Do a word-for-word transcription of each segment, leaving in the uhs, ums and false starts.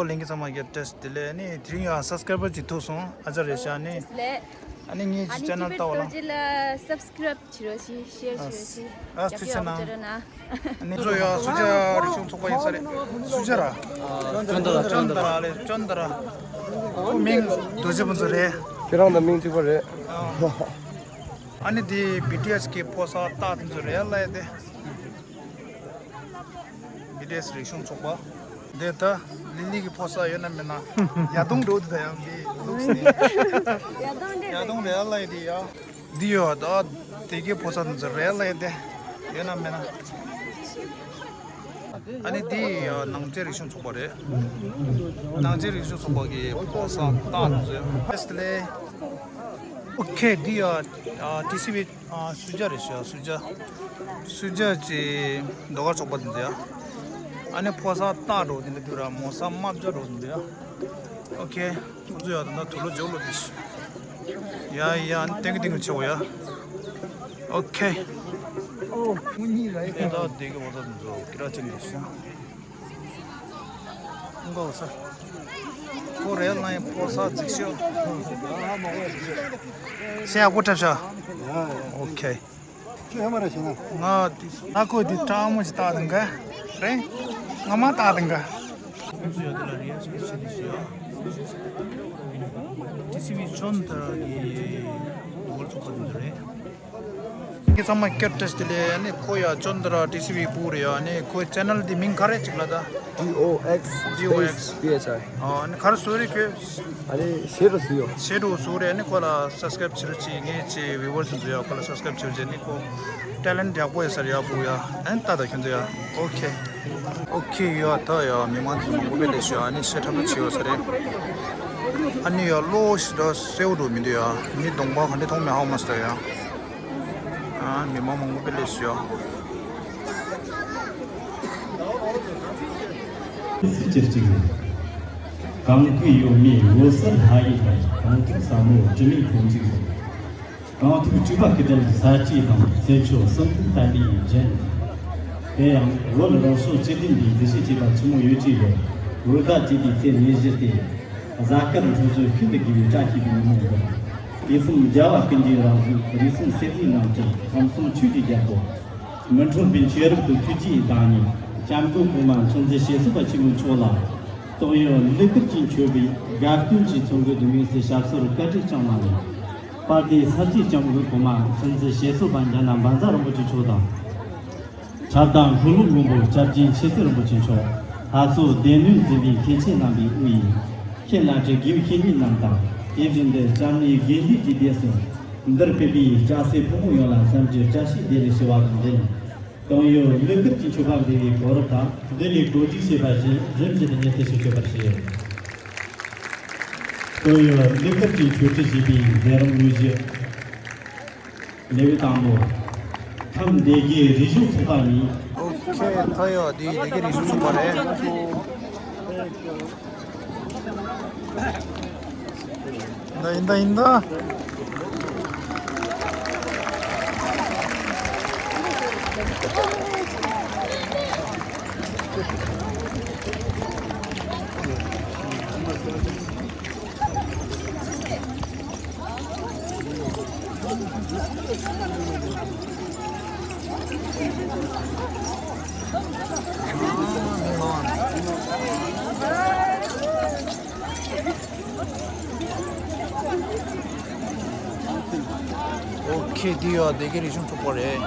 ལྷན་རྒྱས་ཚང་མ་གི་བཀྲ་ཤིས་བདེ་ལེགས། ཨ་ནི་དེ་རིང་ཡང་སབ་སི་ཀ་རའི་བར་ཅིག་ཐུག་སོང་། ཨ་ཅག་རེད་ཤག་ཨ་ནི། བཀྲ་ཤིས་བདེ་ལེགས། ཨ་ནི་ངའི་ཨ་ཅི་ནི་ཅེ་ནལ་ཊི་ཝི་ལྟ་བ་ལ། ཊི་ཝི་ཊི་པོ་ཇེཊ་ལ་སབ་སི་ཀ་རའིབ་བྱེད་རོགས་བྱེད། ཤེར་བྱེད་རོགས་བྱེད། ཨ་ཐུགས་རྗེ་གནང་། ཨ་ནི་ཚོ་ཡ་སུ་ཇཱ་རིག་གཞུང་ཚོགས་པ་ཡིན་ས་རེད། སུ་ཇཱ་ར། ཅོན་ཏ་ར། ཅོན་ཏ་ར་ལེ། ཅོན་ཏ་ར། ཁོ་མིང་རྡོ་རྗེ་ཕུན་ཚོགས་རེད། ཁྱེད་རང་དང་མིང་གཅིག་པ་རེད། ཨ་ནི་དེ་བི་ཊི་ཨེས་གི་ཕོ་གསར་སྟག་དེ་ཚོ་རེད་ལ་ཡ་དེ། བི་ཊི་ཨེས་རིག་གཞུང་ཚོགས་པ། འདི་ད་ལི་ལི་གི་ཕོ་གསར་ཡོད་ན་མེད་ན། ཡ་དུང་འགྲོ་འདུག་ད་ཡང་འདི་ལུགས་ནི། ཡ་དུང་རེད་ལ་ཡ་དེ་ཡ། འདི་ཡོད་ད། དེ་གི་ཕོ་གསར་འདི་ཚོ་རེད་ལ་ཡ་དེ། ཡོད་ན་མེད་ན། ཨ་ནི་འདི་ཡ་ནང་ཆེན་རིག་གཞུང་ཚོགས་པ་རེད། ནང་ཆེན་རིག་གཞུང་ཚོགས་པ་གི་ཕོ་གསར་སྟག་འདི་ཚོ། ཨེས་ལེ། ཨོ་ཁེ། འདི་ཡ་ཊི་སི་ཝི། ཨ་སུ་ཇཱ་རེད་ཤག་སུ་ཇཱ། སུ་ཇཱ་ཅེ་ཟློས་གར་ཚོགས་པ་དེ་ཚོ་ཡ། ཨ་ནི་ཕོ་གསར་སྟག་འགྲོ་དེ་འདྲ་འདུག་ར། མོ་གསར་དམར་སྦྱར་འགྲོ་དེ་འདྲ་ཡ། ཨོ་ཁེ། ཁོང་ཚོ་ཡ་ད་ལྟ་དུག་ལོག་སྦྱོར་ལོག་དེ་ཤི། ཡ་ཡ་ཨ་ནི་ཏན་གི་ཏན་གི་ཆེ་བོ་ཡ། ཨོ་ཁེ། དེ་ད་དེ་གི་ཕོ་གསར་དེ་ཚོ་ཀི་ར་ཅན་དེ་ཤི། མགོ་ས། ཁོ་རེད་ལ་ཡང་ཕོ་གསར་འཛིགས་ཤོག་ཤེ་ཡ་གོ་ཁྲབ་ཤག་ཨོ་ཁེ། ཁྱོད་ཡོད་མ་རེད་ཤེ་ན། ང་དེ་ད་ཁོ་དེ་སྤྲང་མོ་ཅིག་བཏགས་དང་ག་རེད། ང་མ་བཏགས་དང་ག་ཁོང་ཚོ་ཡོད་དེ་ལ་རེ་ཡ་ཞིག་བྱེད་དེ་ཤེ་ཡ། ཊི་སི་ཝི་ཅོན་ཏ་ར་གི་ཟློས་གར་ཚོགས་པ་དེ་ཚོ་རེད། ཁྱེད་ཚང་མ་བཀྲ་ཤིས་བདེ་ལེགས། ཨ་ནི་ཁོ་ཡ་ཅོན་ཏ་ར་ཊི་སི་ཝི་པུ་རེད་ཡ། ཨ་ནི་ཁོའི་ཆེ་ནལ་དེ་མིང་ག་རེ་ཅིག་ལ་ད། ཌི་ཨོ་ཨེགས་ཌི་ཨོ་ཨེགས་སི་པི་ཨེཆ་ཨའི། ཨ་ནི་ག་རེ་བཟོ་རེད་ཁྱོད། ཨ་ནི་ཤེ་རུ་བཟོ་ཡོད། ཤེ་རུ་བཟོ་རེད། ཨ་ནི་ཁོ་ལ་སབ་སི་ཀ་རའིབ་བྱེད་རོགས་བྱེད། ངས་ཅེ་ཝི་ཝར་སི་ཚོ་ཡ་ཁོ་ལ་སབ་སི་ཀ་རའིབ་བྱེད་རོགས་བྱེད། ཨ་ནི་ཁོ་ཊེ་ལེན་ཊི་ཡག་པོ་ཡོད་ས་རེད་ཡ་པུ་ཡ། ཨ་ནི་ད་ད་ཁྱོད་ཚོ་ཡ། ཨོ་ཁེ། ཨོ་ཁེ་ཡ་ད་ཡ་མི་མང་ཚོ་མང་པོ་དཔེ་ལེགས་ཤོ། ཨ་ནི་ཤེ་ཁྲ་མོ་ཆེ་ཡོད་ས་རེད། ཨ་ནི་ཡ་གློ་ཞེ་དྲག་གསལ་པོ་འགྲོ་མི་འདུག་ཡ། མི་གདོང་པ་ག་འདྲ་མཐོང་མེད་ཧ་མ་སྟ་ཡ། ཨ་མི་མང་མང་པོ་དཔེ་ལེགས་ཤོ། སྲིད་སྤྱིར་གཅིག་རེད། གང་གི་ཡོད་མེད་འོད་གསལ་ལྷ་ཡི་ལྷ། གང་ཐུག་ས་མོ་དྲི་མེད་ཐོན་འཇིག་རེད། གང་ཐུག་སྤྲུལ་པ་སྐུ་དྲིན་ས་བཅུའི་གདངས། མཚན་མཆོག་གསུང་ཐུག་བསྟན་པའི་རྒྱན། དེ་ཡང་བོད་རང་སྲོག་སྤྱི་མཐུན་པའི་གཟི་བརྗིད་ཅེས་པ་ཆི་མོ་ཡོད་ཅེས་ཡོད། བོད་ཟླ་བཅུ་པའི་ཚེས་ཉེར་བཞི་སྟེ། གཟའ་སྐར་འཕྲོད་སྦྱོར་ཤིན་ཏུ་དགེ་བའི་བཀྲ་ཤིས་པའི་ཉིན་མོ་འདིར། དུས་གསུམ་རྒྱལ་བ་ཀུན་གྱི་རང་གཟུགས། རིགས་གསུམ་སེམས་ཀྱི་རྣམ་སྤྲུལ། ཁམས་གསུམ་ཆོས་ཀྱི་རྒྱལ་པོ། མི་འཕྲོད་པའི་ཆོས་རབ་ཏུ་ཐུགས་བསྐྱེད་བདག་ཉིད། སྐྱབས་མགོན་གོང་མ་མཁྱེན་བརྩེ་ཞེ་སོགས་པ་ཆེན་པོ་མཆོག་ལ། དོན་ཡོད་ཀླུ་གར་གྱི་མཆོད་པའི་དགའ་སྟོན་གྱི་ཚོགས་འགོ་དུ་མའི་སྲས་ཞབས་སོར་བཀའ་དྲིན་བསྐྱངས་གནང་ནས། དཔལ་ལྡན་ས་སྐྱའི་སྐྱབས་མགོན་གོང་མ་མཁྱེན་བརྩེ་ཞེ་སོགས་པ་འཇམ་དབྱངས་བཛྲ་རིན་པོ་ཆེ་མཆོག་དང་། ཁྲ་མདའ་འཁོར་ལོ་སྔོན་པོ་སྐྱབས་རྗེ་མཁྱེན་བརྩེ་རིན་པོ་ཆེ་མཆོག་ལྷ་གཙོ་སྡེ་སྣོད་འཛིན་པའི་མཁན་ཆེན་རྣམ་པའི་དབུ་ཡིས། མཁན་བླ་བྲེ་དགེ་བའི་བཤེས་གཉེན་རྣམས་དང་། དེ་བཞིན་དུ་སྐྱབས་གནས་དགེ་འདུན་གྱི་སྡེ་གསུམ། འདིར་ཕེབས་པའི་སྐྱ་སེར་ཕོ་མོ་ཡོངས་ལ་འཚམས་འདྲིའི་བཀྲ་ཤིས་བདེ་ལེགས་ཞུ་བ་དང་འབྲེལ། དོན་ཡོད་ཀླུ་གར་གྱི་མཆོད་པ་འབུལ་བའི་གོ་རིམ་དང་། འདི་ནས་གོ་སྒྲིག་བྱས་པ་བཞིན་རིམ་བཞིན་དུ་ཉིན་ཐོ་ཞིག་སྤྲོད་པར་ཞུ། དོན་ཡོད་ཀླུ་གར་གྱི་མཆོད་ཁྲི་ཞེས་པའི་མཛད་རིམ་དངོས་གཞི། ལེའུ་དང་པོ། ཁམས་སྡེ་དགེ་རིག་གཞུང་ཚོགས་པ་ནས། ཨོ་ཁེ། ད་ཡོད་འདི་སྡེ་དགེ་རིག་གཞུང་ཚོགས་པ་རེད། ཡིན་ད་ཡིན་ད་ཡིན་ད། ཨོ་ཁེ། འདི་ཡོད་སྡེ་དགེ་རིག་གཞུང་ཚོགས་པ་རེད།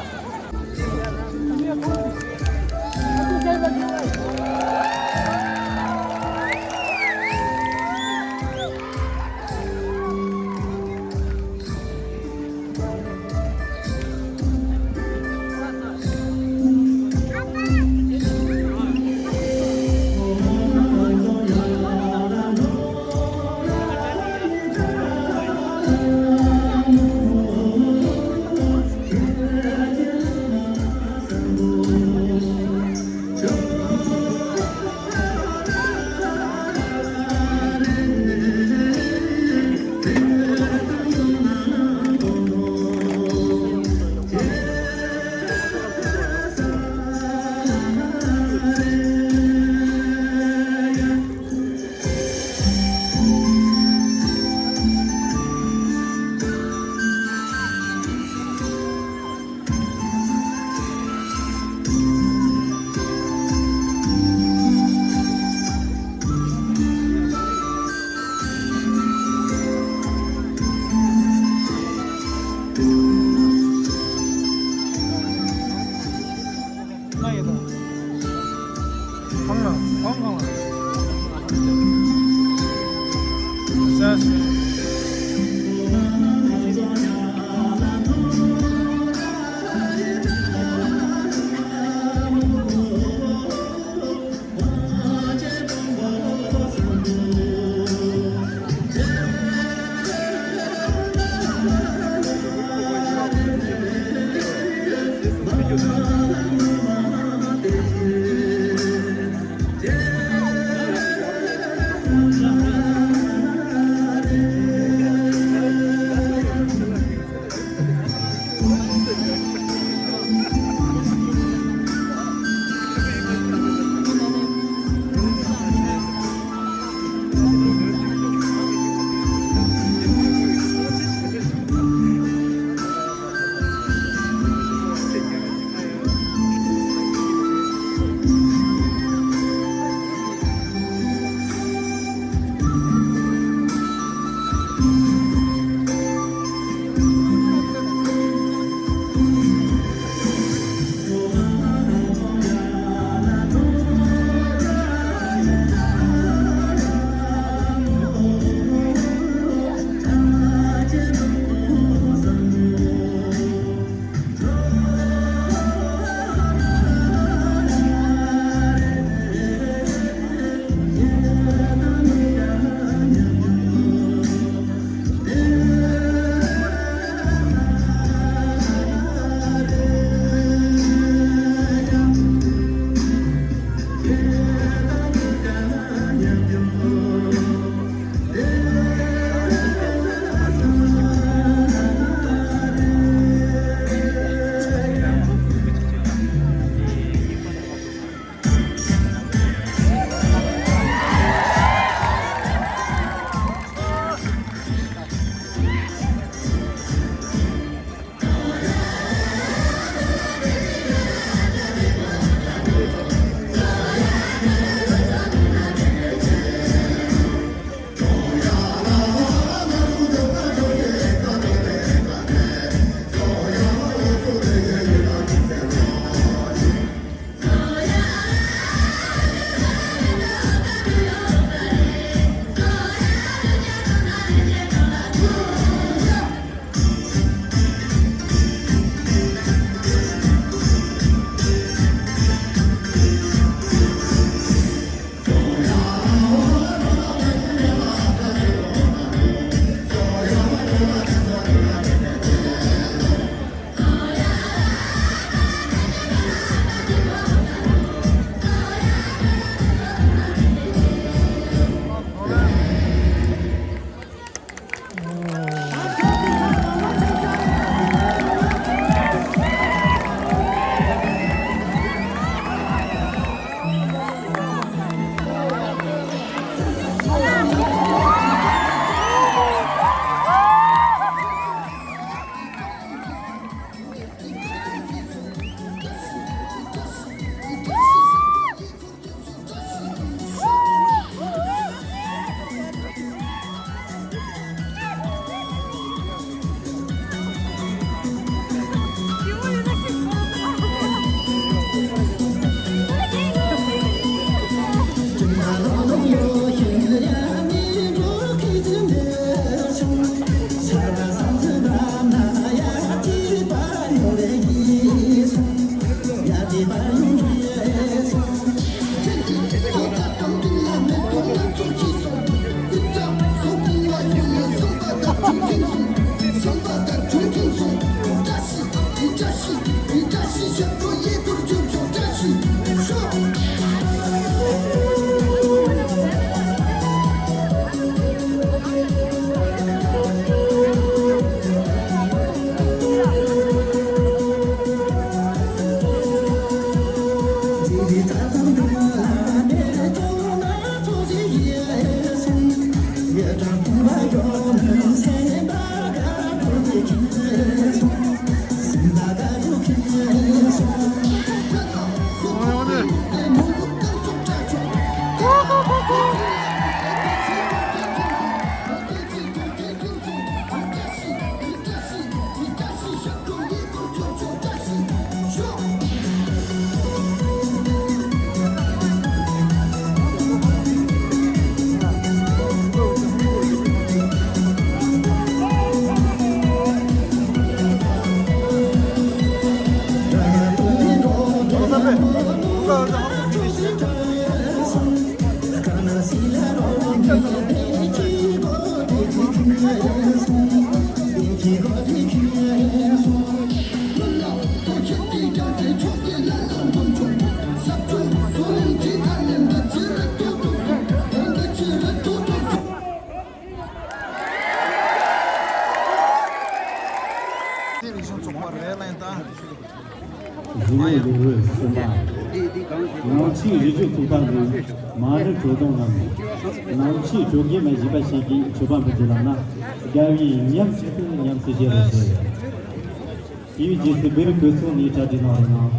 རིག་གཞུང་ཚོགས་པ་རེད་ལ་ཡིན་ད། གཞོན་ནུ་ལོ་རྒྱུས་གསུམ་པ། ནང་ཆོས་རིག་གཞུང་ཚོགས་པ་གི་མ་རི་བྲོ་བརྡུང་ངམ། ནང་ཆོས་བྲོ་རྒྱུན་མ་བཞི་པ་ཞིག་གིས་མཆོད་པ་འབུལ་རྒྱུ་ལ་ན། དགའ་བའི་ཉམས་ཞིག་ཏུ་ཉམས་སུ་བཞེས་རོགས་ཞུ། དེའི་རྗེས་སུ་བེ་རི་གོས་ཚོགས་ནས་གྲ་སྒྲིག་གནང་རོགས་གནང་།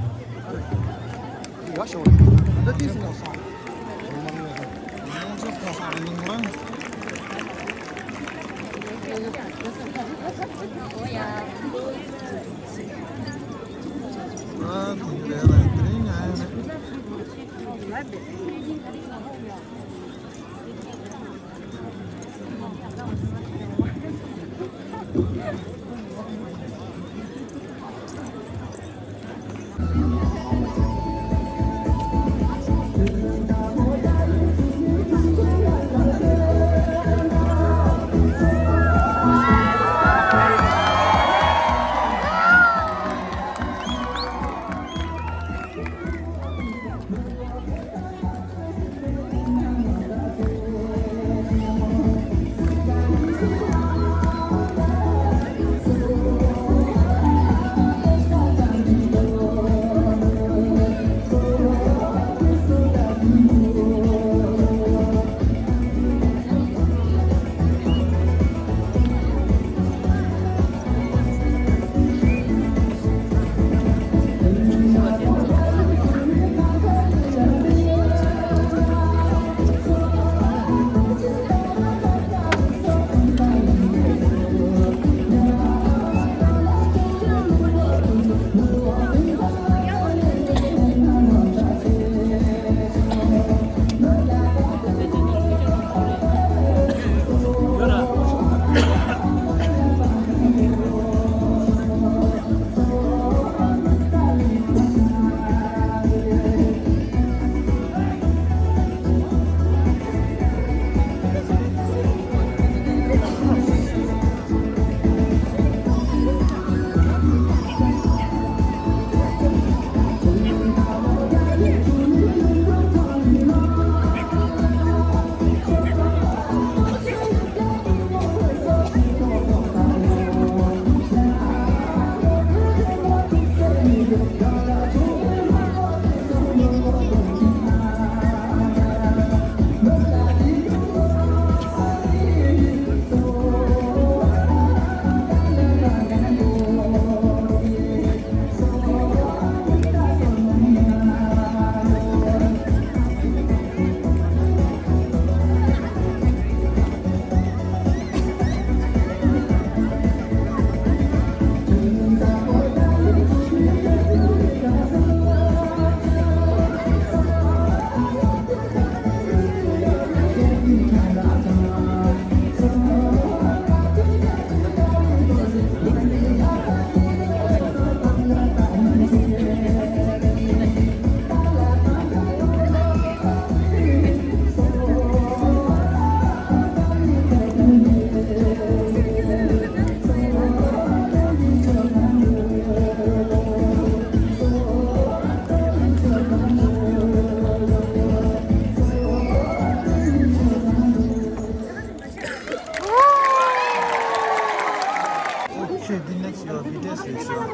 Okay, the next you are B T S is, uh,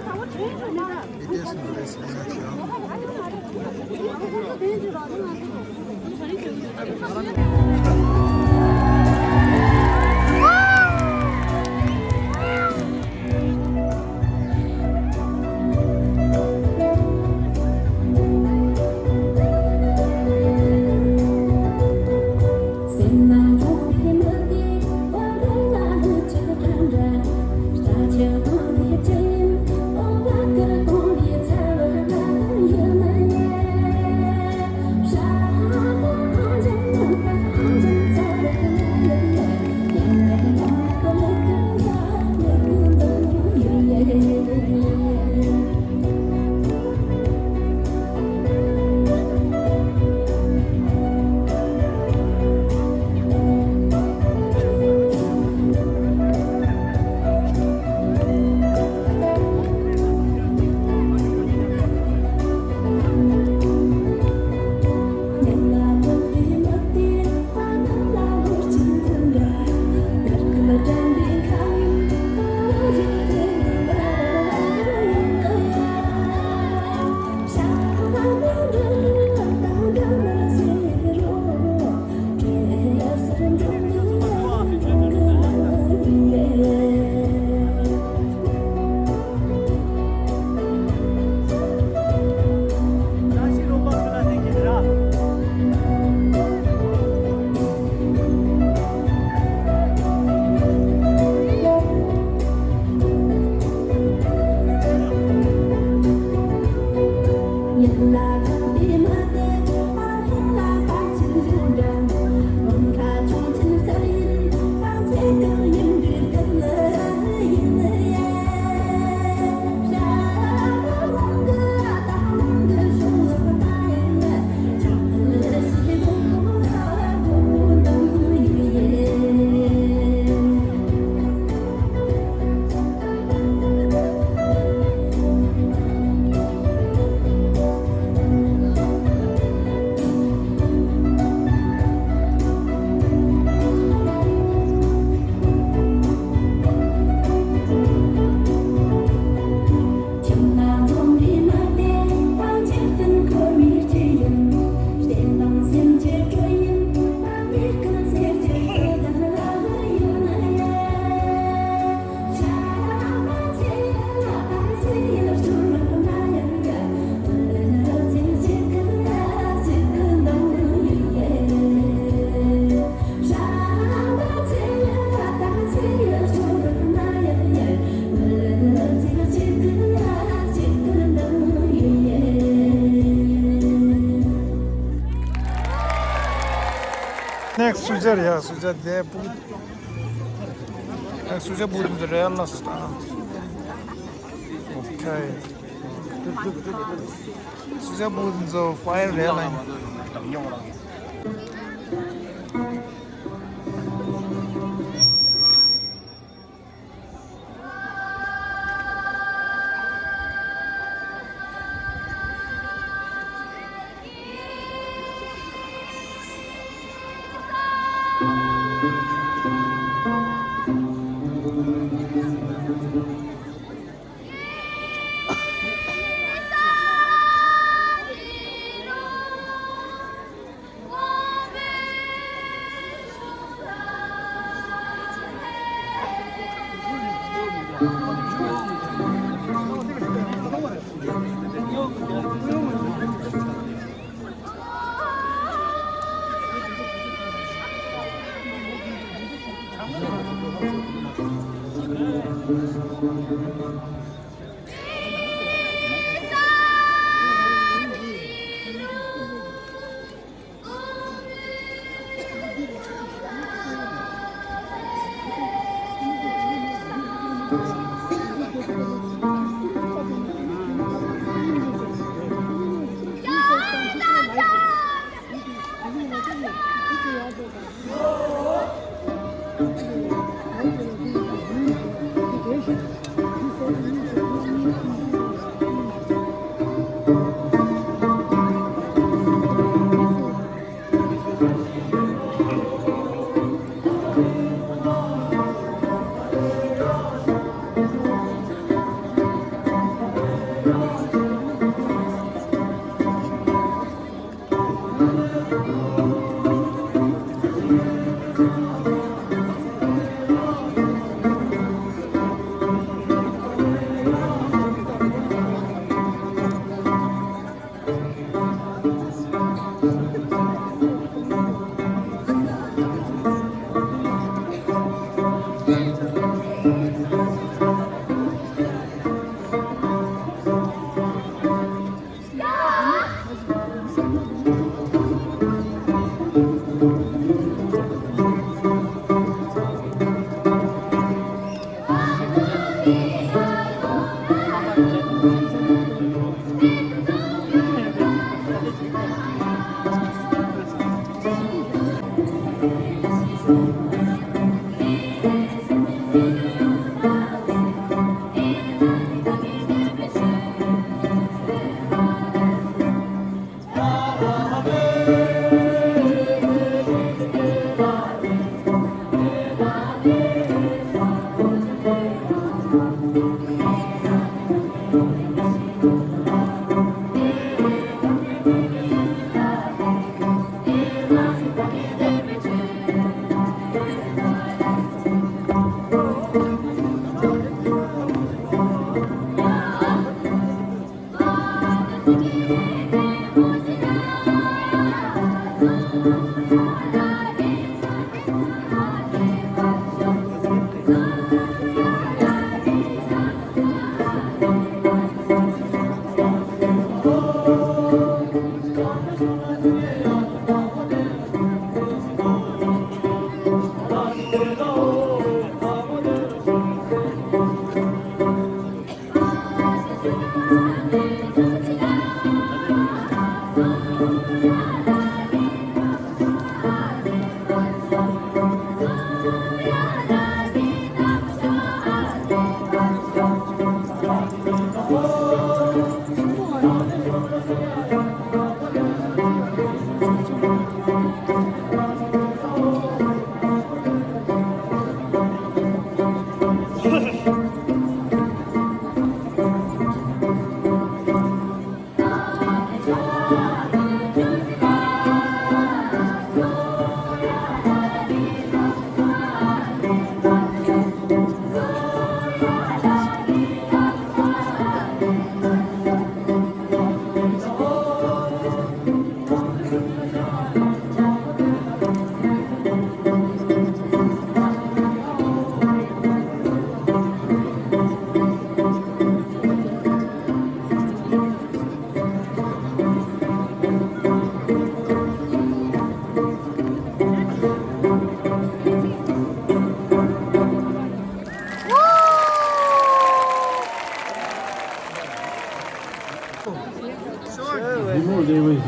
B T S is next, yeah. སུ་ཆ་རེད་ཡ། སུ་ཆ་དེ་སྤུ་གུ། ཨ། སུ་ཆ་སྤུ་གུ་དེ་ཚོ་རེད་ལ་སུ་ད། ཨོ་ཁེ། སུ་ཆ་སྤུ་གུ་དེ་ཚོ་ཕ་ཡར་རེད་ལ།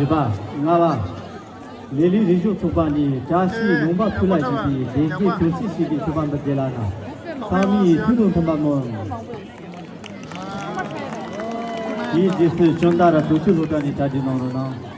བཞི་པ། ལྔ་པ། ལེ་ལི་རིགས་གཞུང་ཚོགས་པ་ནས་བཀྲ་ཤིས་ལུང་པ་ཕུ་ལ་བཞུགས་པའི་བདེ་སྐྱིད་དོན་སྲིད་ཞིག་གི་ཆོས་པ་འདི་རྒྱལ་ལ་ན། ཚང་མའི་ཐུགས་དང་མཐུན་པ་སྨོན། དེའི་རྗེས་སུ་ཅོན་ཏ་ར་དུ་ཆུ་སློབ་གྲྭ་ནས་གྲ་སྒྲིག་གནང་རོགས་གནང་།